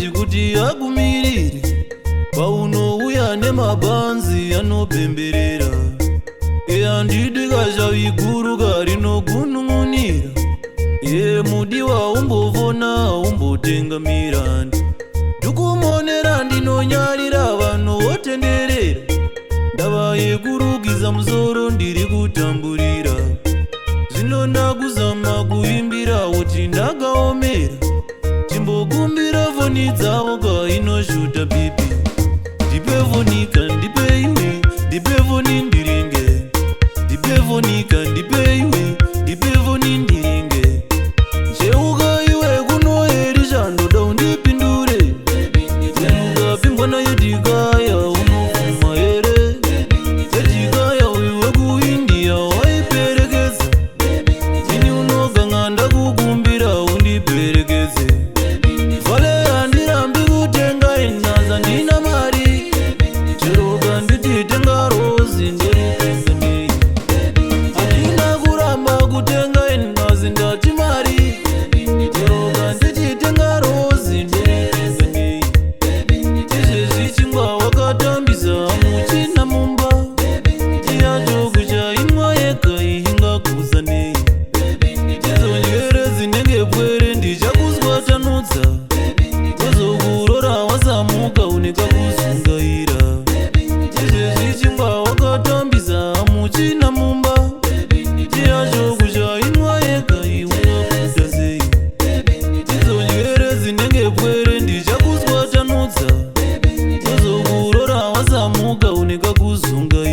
Izvezvi kuti akumirire paunouya nemabhanzi anopemberera. Handidi kashavi guru karinogunun'unira. Ye mudiwa, umbovona umbotengamira. Ndikumonera, ndinonyarira, vanhu votenderera. Ndava yekurukisa musoro ndiri kutamburira. Zvino ndakuzama kuimbira kuti ndakaomera. Chimbokumbira foni dzavo ka, inoshuta pipi. Ndipe fonika, ndipe iwe, ndipe foni ndiringe. Ndipe fonika, ndipe iwe, ndipe foni ndiringe. Cheuka iwe kunoerisha, ndoda undipindure. Ukapingwa nayetikaya unobvuma here? Yetikaya uyu wekuIndia waiperekedza ini, unoganga ndakukumbira undiperekedze. Vale, handirambi kutenga inaza, ndina mari. Chero kanditi tenga rozi, ndoritenga nei? Handina kuramba kutenga inazi, ndati mari. Chero kanditi tenga rozi, ndoritenga nei? Izvezvi chingwa wakatambisa muchina mumba, iyacho kuchainwa yega ingakuza nei? Izondyere dzinenge pwere ndichakuzwatanudza, tozokurora wasamuka unekakuzungaira. Izvezvi chingwa wakatambisa muchina mumba, iyacho kuchainwa yega ungakuda sei? Izondyere dzinenge pwere ndichakuzwatanudza, tozokurora wasamuka unekakuzungaira.